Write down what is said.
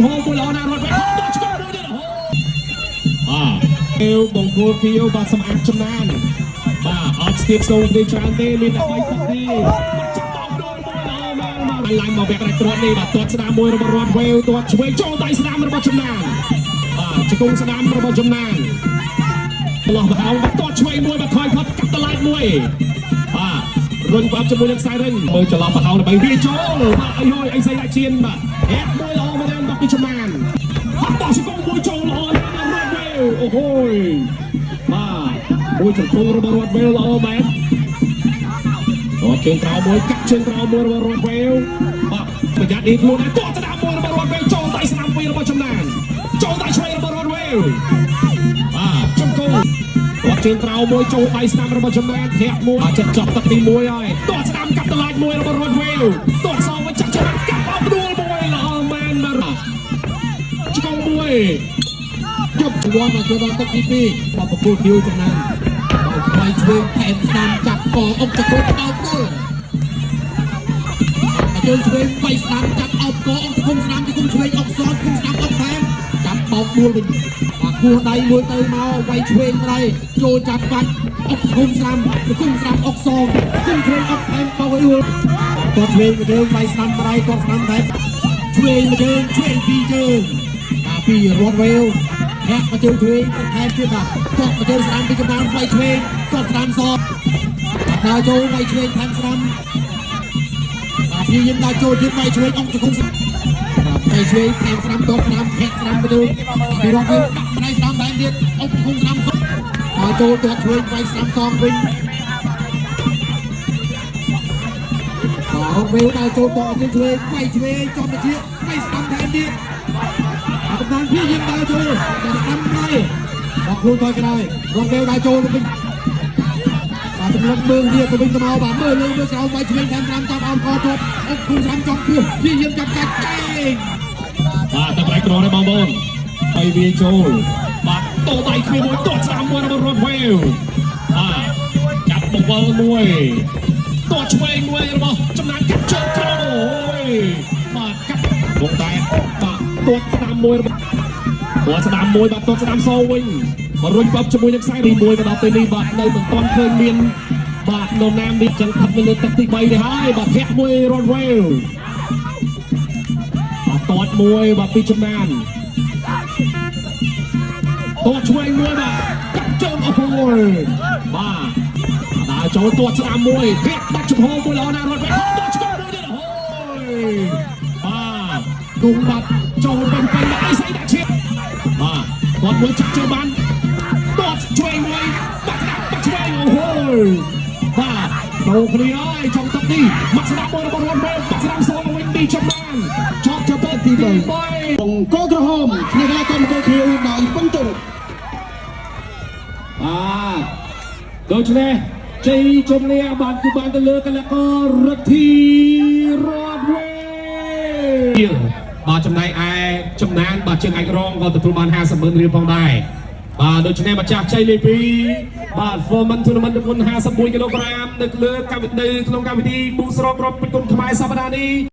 ហូមួយល្អណាស់រត់វិញហោដល់ឆ្កល់មួយទៀតហូបាទអេវបង្គោលខៀវបាទសម្អាតចំណានបាទអត់ស្ទាបស្ទងគ្នាច្រើនទេមានតែ3ទឹកទេបាទចាប់បោកដួលមួយល្អមែនបាទឡើងមកវគ្គផ្ដាច់គ្រាប់នេះបាទទាត់ស្ដាមមួយរបស់រត់វេវទាត់ឆ្វេងចូលដៃស្ដាមរបស់ចំណានបាទជង្គង់ស្ដាមរបស់ចំណាន ឡោះបហោបាទទាត់ឆ្វេងមួយបាទថយផុតកាត់តឡាចមួយបាទរុញក្បាប់ជាមួយនឹងខ្សែរិញមើលច្រឡំបហោដើម្បីវាចូលបាទអីយអីស្អីដាក់ជៀនបាទអែមួយល្អមែនបាទពីចំណានហត់បោះជង្គង់មួយចូលល្អណាស់រត់វេវអូហូយបាទមួយជង្គង់របស់រត់វេវល្អមែនរត់ជើងក្រោមមួយកាក់ជើងក្រោមមួយរបស់រត់វេវបាទប្រយ័ត្ននេះខ្លួនដែរទាត់ស្ដាំមួយរបស់រត់វេវចូលដៃស្ដាំពីររបស់ចំណានចូលដៃឆ្វេងរបស់រត់វេវបាទជង្គង់ ទាត់ជើងក្រោមមួយចូលដៃស្ដាំរបស់ចំណានធាក់មួយបាទចិត្តចប់ទឹកទី1ហើយទាត់ស្ដាំកាត់តឡាចមួយរបស់រត់វេវទាត់សងវិញចាក់ចូលកាប់អោបដួលមួយល្អមែនបាទឆ្កងមួយ ជប់វត្តមកចូលដល់ទឹកទី2បបកគូខៀវចំណានបោកថ្លៃឆ្វេងថែមស្ដាំចាប់កអុកចកុបោកដួលមកជើងឆ្វេងបៃស្ដាំចាប់អោបកអុកជង្គង់ស្ដាំជង្គង់ឆ្វេងអុកសជង្គង់ស្ដាំអុកថែមចាប់បោកដួលវិញបាទគោះដៃមួយទៅមកវាយឆ្វេងដៃចូលចាប់កាច់អុកជង្គង់ស្ដាំជង្គង់ស្ដាំអុកសជង្គង់ឆ្វេងអុកថែមបោកឲ្យដួលគាត់ឆ្វេងមកជើងវាយស្ដាំដៃគាត់ស្ដាំថែមឆ្វេងមកជើងឆ្វេងពីរជើងកាពីរត់វេវ ធាក់មកជើងឆ្វេងបន្ថែមទៀតបាទទាត់មកជើងស្ដាំពីចំណានវាយឆ្វេងទាត់ស្ដាំសបាទដើរចូលវាយឆ្វេងថែមស្ដាំបាទព្យាយាមដើរចូលទៀតវាយឆ្វេងអង្គជង្គង់បាទវាយឆ្វេងថែមស្ដាំទាត់ស្ដាំធាក់ស្ដាំទៅពីរត់វិញដាក់ម្ដាយស្ដាំថែមទៀតអង្គជង្គង់ស្ដាំសដើរចូលទាត់ឆ្វេងវាយស្ដាំសងវិញបាទរត់វិញដើរចូលទាត់ជើងឆ្វេងវាយឆ្វេងចំទៅជាវាយស្ដាំថែមទៀត កំណានព្យាយាមដើរចូលតែស្ដាំដៃបោះខ្លួនថយក្រោយរងពេលដើរចូលទៅវិញបាទសម្លឹងមើលគ្នាទៅវិញទៅមកបាទមើលលើមើលក្រោមវាយឆ្វេងតាមត្រាំចាប់អោមកជាប់អុកខ្លួនស្ដាំចំពោះព្យាយាមចាប់កាច់ចែង បាទតែប្រែក្រនេះបងប្អូនហើយវាចូលបាទតោដៃគ្នាមួយទាត់ស្ដាំមួយរបស់រត់វេវបាទចាប់បវលមួយទាត់ឆ្វេងមួយរបស់ចំណានកាត់ជើងក្រោមអូយបាទកាត់វងតែបាទទាត់ស្ដាំមួយរបស់ ទាត់ស្ដាំមួយបាទទាត់ស្ដាំសវិញបរុញបបជាមួយនឹងខ្សែទី1មកដល់ពេលនេះបាទនៅមិនទាន់ឃើញមានបាទនរណាមានចឹងផិតនៅលើទឹកទី3នេះហើយបាទធាក់មួយរត់វេវបាទទាត់មួយបាទពីចំណានទាត់ឆ្វេងមួយបាទកាត់ជើងអូយបាទដើរចូលទាត់ស្ដាំមួយធាក់ដាច់ចំហមួយល្អណាស់រត់វេវហោទាត់ឆ្កល់មួយទៀតអូយបាទគង់បាទចូលពេញពេញអីស្អីដាក់ឈៀប បាទគាត់មួយចាក់ជើងបានទាត់ឆ្វេងមួយបាក់ស្ដាប់បាក់ឆ្វេងអូហូបាទចូលគ្នាហើយចុងទឹកនេះបាក់ស្ដាប់មួយរបស់រនវេបាក់ស្ដាប់សងវិញពីចំណានចប់ទៅទី3 បង្គោលក្រហមឈ្នះកីឡាករបង្គោលខៀវដោយប៉ុនតុង បាទដូច្នេះជ័យជំនះបានគឺបានទៅលើកីឡាកររិទ្ធីរតវេបាទចំណែកឯចំណានបាទជើងឯករងក៏ទទួលបាន50ម៉ឺនរៀលផងដែរបាទដូច្នេះម្ចាស់ជ័យលេខ2បាទ Foreman Tournament ទម្ងន់51គីឡូក្រាមនៅលើកម្មវិធីនៅក្នុងកម្មវិធីប៊ូស្រកររាប់ពេជ្រគុណខ្មែរសប្តាហ៍នេះ។